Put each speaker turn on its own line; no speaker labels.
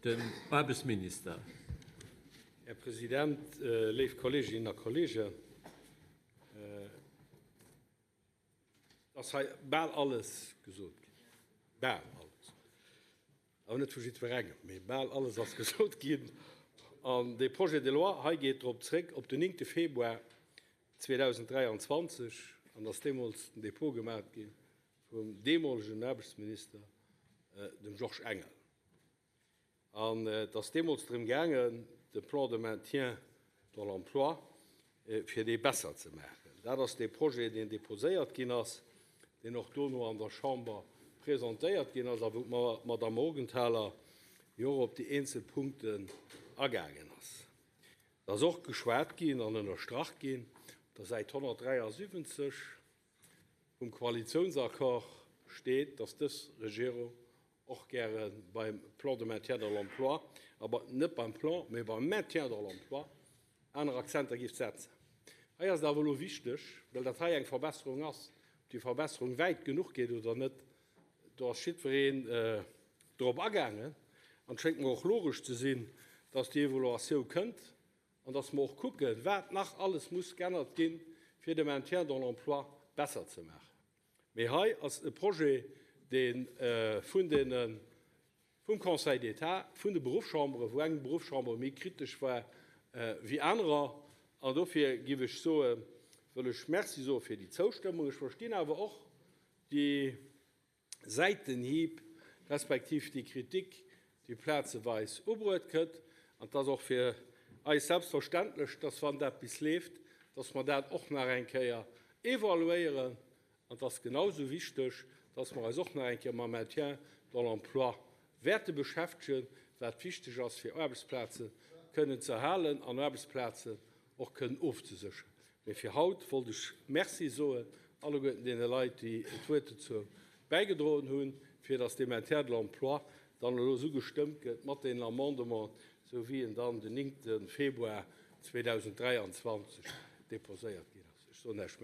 Den Aarbechtsminister.
Här President, léif Kolleeginnen a Kolleegen, et ass hei bal alles gesot ginn, bal alles, awer net vu jiddwerengem, mee bal alles ass gesot ginn. An dee Projet de loi hei geet drop zréck op den 9. Februar 2023 an ass deemools den Depot gemaach gi vum deemolegen Aarbechtsminister, dem Georges Engel. An et ass deemools drëm gaangen, de Plan de maintien dans l'emploi, fir dee besser ze maachen. Dat ass dee Projet, deen deposéiert ginn ass, deen och dono an der Chamber presentéiert ginn ass a wou d'Madamm Morgenthaler jo och op déi eenzel Punkten agaangen ass. Et ass och geschwat ginn an ënnerstrach ginn, op der Säit 173 vum Koalitiounsaccord steet, dass dës Regierung och gäre beim Plan de maintien dans l'emploi, awer net beim Plan, mee beim Maintien dans l'emploi, aner Akzenter géif setzen. Hei ass et awer elo wichteg, well dat hei eng Verbesserung ass, ob déi Verbesserung wäit genuch geet oder net, do ass jiddwereen drop agaangen. An et schéngt mer och logesch ze sinn, dass déi Evaluatioun kënnt an dass mer och kucken, wat nach alles muss geännert ginn, fir de Maintien dans l'emploi besser ze maachen. Mee hei ass e Projet, dee vun deene, vum Conseil d'État, vun de Beruffschamberen, wou eng Beruffschamber méi kritesch war wéi anerer, an dofir géif ech soen, wëll ech Merci soe fir déi Zoustëmmung. Ech verstinn awer och déi Säitenhieb respektiv déi Kritik, déi plazeweis ubruet gëtt. An et ass och fir eis selbstverständlech, dass, wann dat bis leeft, dass mer dat och nach eng Kéier evaluéieren. An et ass genausou wichteg, dass mer eis och nach eng Kéier mam Maintien dans l'emploi wäerte beschäftegen, wat wichteg ass, fir Aarbechtsplaze kënnen ze erhalen an Aarbechtsplazen och kënnen ofzesécheren. Mee fir haut wollt ech Merci soen alleguerten deene Leit, déi d'Wuert dozou bäigedroen hunn, fir datt dee Maintien de l'emploi dann elo esou gestëmmt gëtt mat deenen Amendementen, esou wéi en dann den 9. Februar 2023 déposéiert ginn ass. Ech soen Iech Merci.